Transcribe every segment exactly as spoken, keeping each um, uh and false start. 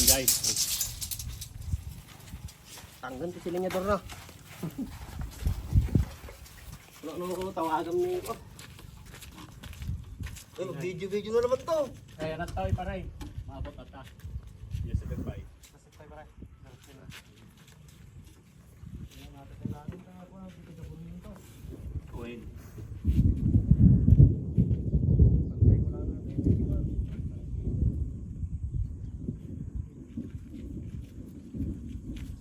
Guys, tanggan ti si lenyador na. Ano, ano, ano, tawagan ni, oh. Eh, video-video na naman to. Kaya na tayo, pare. Maabot na ta. Yes, sir, bye. Kasi tayo, pare. Oil.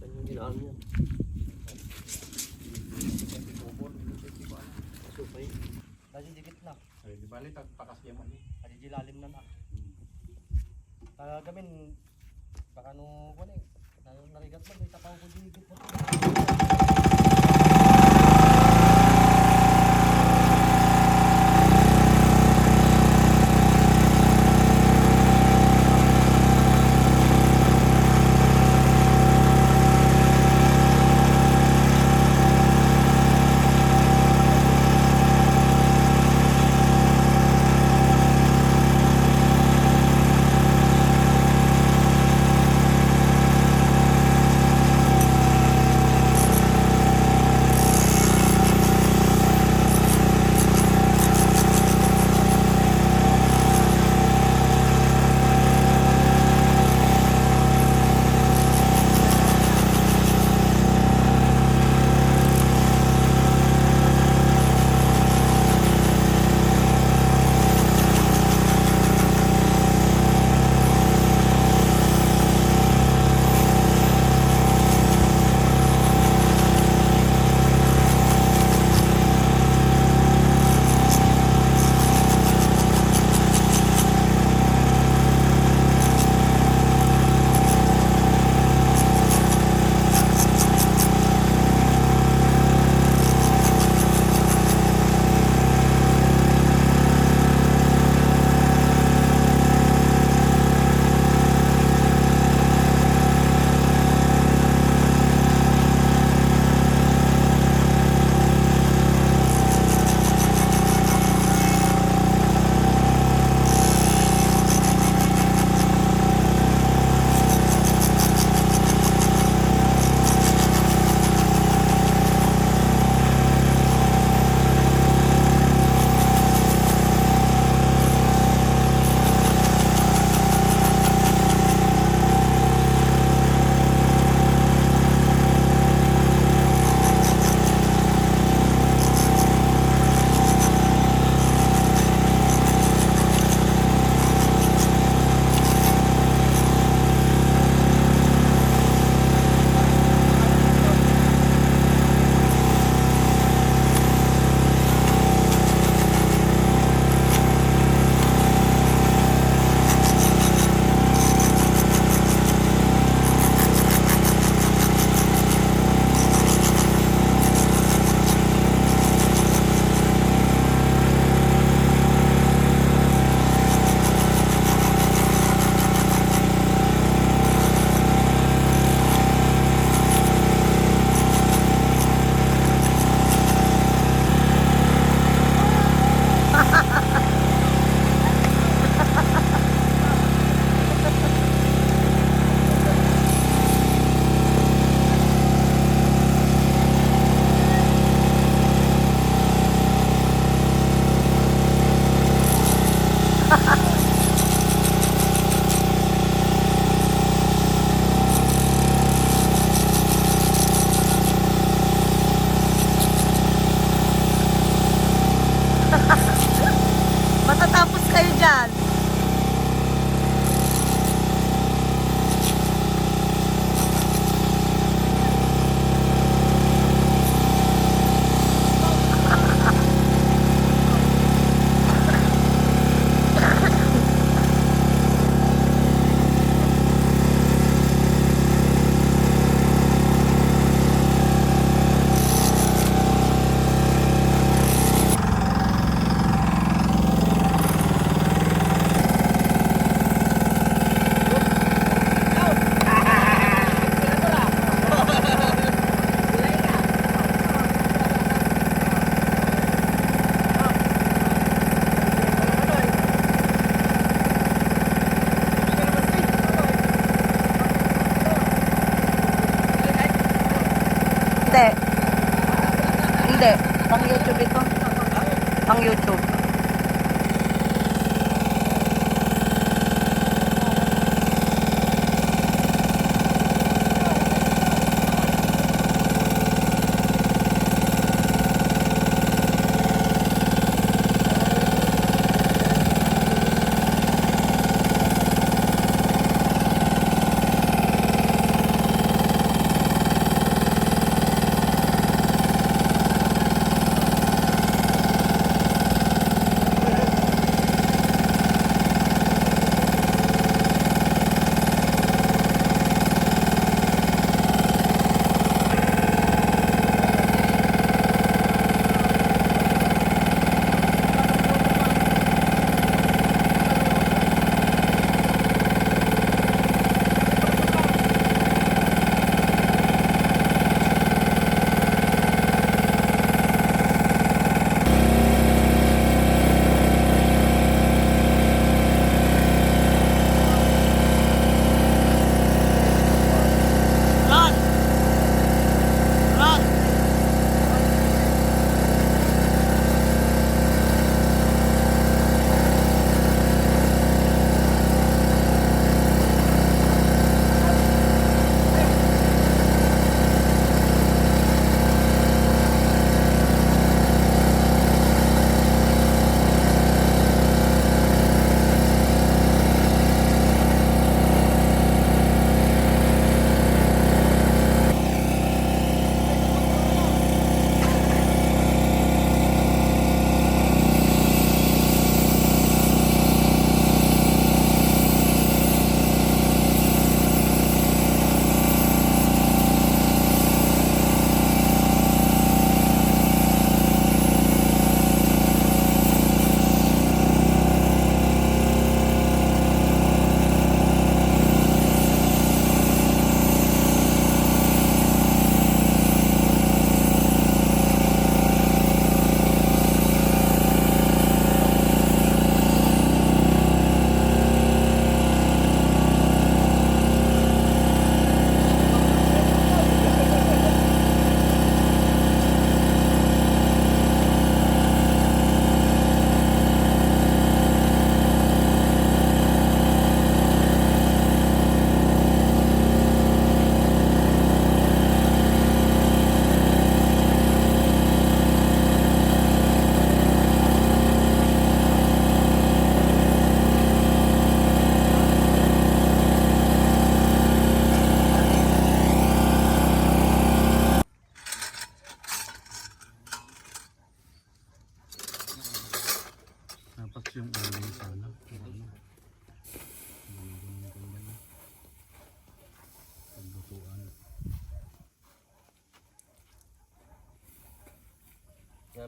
Saan yung ginaan mo? Supay. Kasi dikit na. Ay, di bali, tagpakas di aman eh. Adi di lalim na na. Hmm. Taga gamin, baka no, kuwan eh, na-, narigat mo, may tapaw ko di higit mo.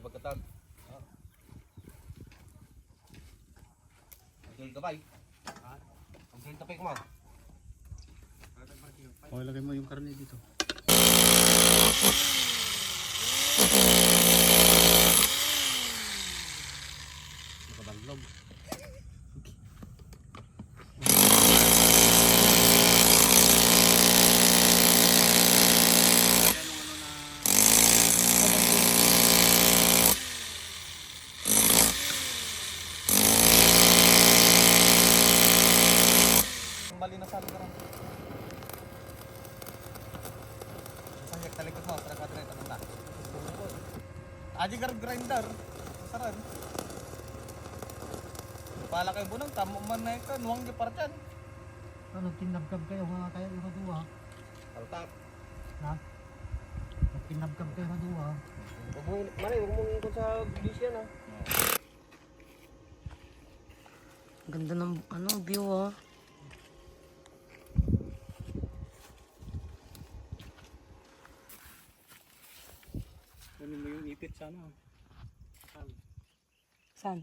Pagkatan. Ang gabay. Ha? Ang tapay ko, ma. O, ilagay mo yung karne dito. Nakabanlog. Mali na sa lugar. Sa hiyag talikod mo, para ka dire, tanong na. Adi gar grinder. Saran. Pala kay bunang, tamo man na ito, nuwang di partan. Ano, kinabkab kayo, mga kayo, yung dua? Altak. Ha? Kinabkab kayo, dua? Huwag mo, Mare, huwag mo ikot sa bisya na. Ganda ng, ano, view, ah. Kunin mo yung ipit sa ano. Saan?